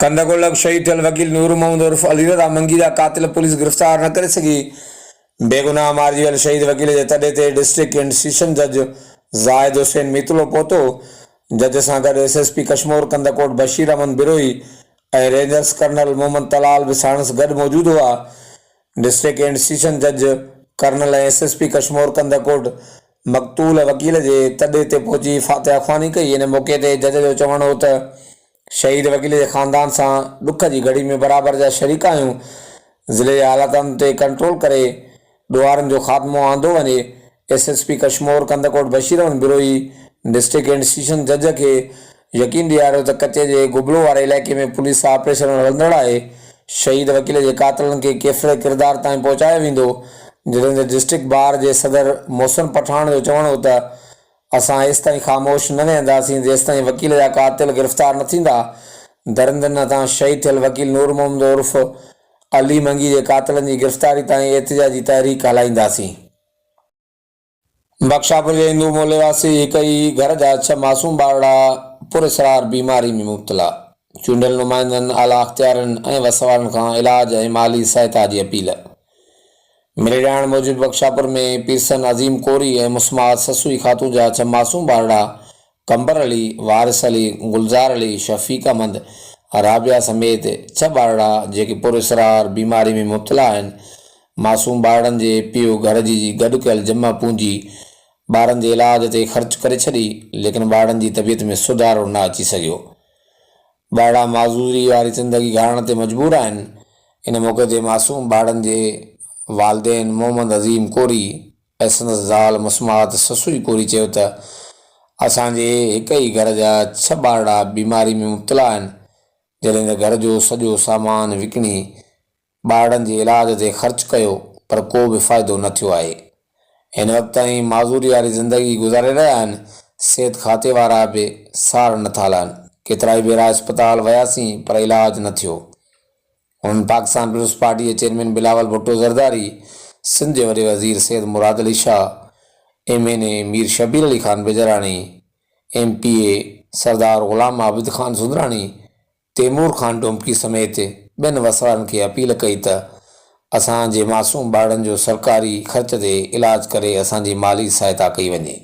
ڪنڌڪوٽ لڳ شهيد ٿيل وڪيل نور محمد عرف علي رضا منگي جا قاتل پوليس گرفتار نه ڪري سگهي، بيگناهه مارجي ويل شهيد وڪيل جي تڏي تي ڊسٽرڪٽ اينڊ سيشن جج زاهد حسين ميتلو پهتو، جج سان گڏ S S P Kashmore Kandhkot Bashir Ahmed Brohi ۽ rangers colonel Muhammad Talal به ساڻس گڏ موجود هئا، ڊسٽرڪٽ اينڊ سيشن جج colonel ۽ S S P Kashmore Kandhkot مقتول وڪيل جي تڏي تي پهچي فاتحه خواني ڪئي، ان موقعي تي جج جو چوڻ هو ته شهيد وڪيل جي خاندان سان ڏک جي گهڙي ۾ برابر جا شريڪ آهيون، ضلعي جي حالتن تي ڪنٽرول ڪري ڏوهارين جو خاتمو آندو وڃي، S S P Kashmore Kandhkot Bashir Ahmed Brohi district and session جج کي يقين ڏياريو ته ڪچي جي گبلو واري علائقي ۾ پوليس آپريشن هلندڙ آهي، شهيد وڪيل جي قاتلن کي ڪيفر ڪردار تائين پهچايو ويندو، جڏهن ته ڊسٽرڪٽ بار جي صدر محسن پٺاڻ جو چوڻ هو ته اسان ايستائين خاموش نه ويهنداسين جيستائين وڪيل جا قاتل گرفتار نه ٿيندا. درندن هٿان شهيد ٿيل وڪيل نور محمد عرف علي منگي جي قاتلن جي گرفتاري تائين احتجاجي تحريڪ هلائينداسين. بخشاپور جي هندو محلي واسي هڪ ئي گهر جا ڇهه معصوم ٻارڙا پراسرار بيماري ۾ مبتلا، چونڊيل نمائندن، اعليٰ اختيارين ۽ وس وارن کان علاج ۽ مالي سهائتا جي اپيل. ملي ڄاڻ موجب بخشاپور ۾ پيرسن عظيم ڪوري ۽ مسمات سسئي خاتون جا ڇهه معصوم ٻارڙا قمبر علي، وارث علي، گلزار علي، شفيق احمد، رابعه سميت ڇهه ٻارڙا جيڪي پراسرار بيماري ۾ مبتلا آهن، معصوم ٻارڙن جي پيء گهر جي گڏ ڪيل جمع پونجي ٻارن جي علاج تي خرچ ڪري ڇڏي ليڪن ٻارڙن جي طبيعت ۾ سڌارو نه اچي سگهيو. ٻارڙا معذوري واري زندگي گهارڻ تي مجبور آهن، ان موقعي تي معصوم ٻارڙن جي والدين محمد عظيم ڪوري ۽ سندس زال مسمات سسئي ڪوري چيو ته اسان جي هڪ ئي گهر جا ڇهه ٻارڙا بيماري ۾ مبتلا آهن، جڏهن ته گهر جو سڄو سامان وڪڻي ٻارڙن جي علاج تي خرچ ڪيو پر ڪو به فائدو نه ٿيو آهي. هن وقت تائين معذوري واري زندگي گذاري رهيا آهن، صحت کاتي وارا به سار نه ٿا لهن، ڪيترائي ڀيرا اسپتال وياسين پر علاج نه ٿيو. هنن پاڪستان پيپلز پارٽي جي چيئرمين بلاول ڀٽو زرداري، سنڌ جي وڏي وزير Syed Murad Ali Shah, M N A Mir Shabbir Ali Khan Bijarani, M P A Sardar Ghulam Abid Khan Sundrani Taimur Khan Domki سميت ٻين وسوارن کي اپيل ڪئي ته اسان جي معصوم ٻارڙن جو سرڪاري خرچ تي علاج ڪري اسان جي مالي سهائتا ڪئي وڃي.